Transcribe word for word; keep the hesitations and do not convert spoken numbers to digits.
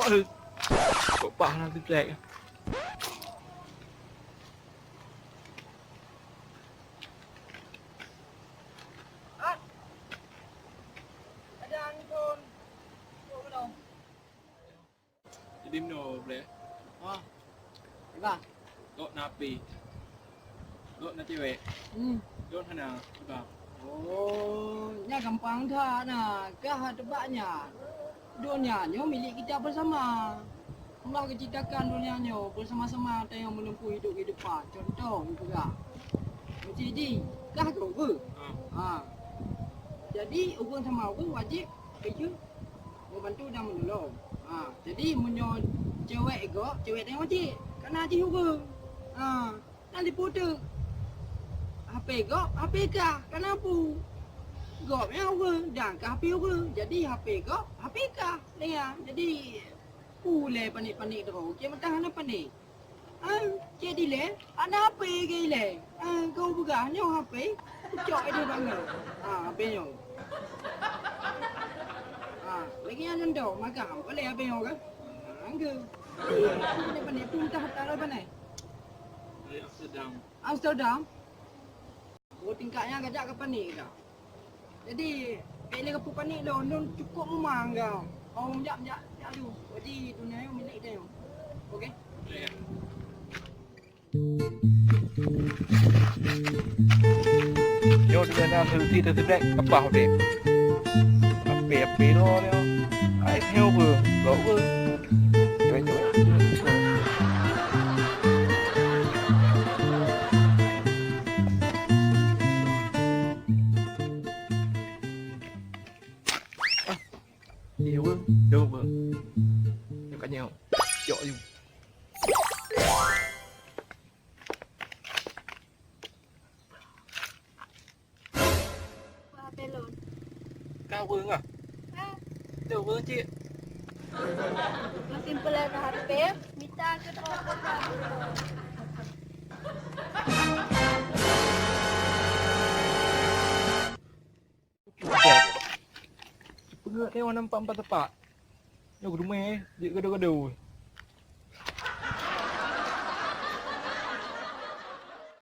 Aduh. Kok pah na triplek. Jadi meunoe, Blek. Ha. Iba. Gok na H P. Gok na cewek. Hmm. Gok hana, Iba. Oh, nyan gampang that na. Kah teuba nyan. Donya nyoe milék kita bersama. Allah geuciptakan donya nyoe bersama-sama tanyoe menempuh hidup kehidupan. Contoh, geupeugah. Meusti jih, kah keu ureueng. Ha. Ha. Jadi, ureueng sama ureueng wajéb, apa itu? Membantu dan menolong. Ha, jadi meunyoe cewek gok, cewek tanyoe cit, kana jih ureueng. Ha, na liput teuk. H P gok, H P kah, kana pu. Gok nyan ureueng, dan kah H P ureueng. Jadi H P gok, H P kah. Nyan, jadi pu lé panik-panik droe, cit meutan hana panik. Ah, cit dilèe, hana H P keu ilèe. Ah, keu peugah nyoe H P, kucok idéh bangai. Ah, H P nyoe. Ah, lagèe nyan contoh, magang, boleh H P nyoe kan? Ah, angge. Pandai-pandai, pun tah taruh pandai. Dari Amsterdam. Amsterdam? Oh, tingkat nyan gajak ka panik dah. Jadi, bèk lé kapeue panik lôn, lôn cukôp mumang kah. Oh, meujak, meujak, meujak laju. Jadi, dunia nyoe milék geutanyoe. Oke? Nyoe deungon na seuti teuseubrek kapah udép. Ape-ape droe nyoe. Ai, nyoe beuh, gok beuh. Cewek-cewek. Iya, beuh. Jauh, beuh. Nyok ka nyok. Cok, yuk. Wah, belon. Ka ureueng ah? Ha? Teu ureueng cit. Masih pelan H P, mita ke tu? Peungeuet nyoe nampak empat tepak. Nyoe geudumé, jeuet gado-gado.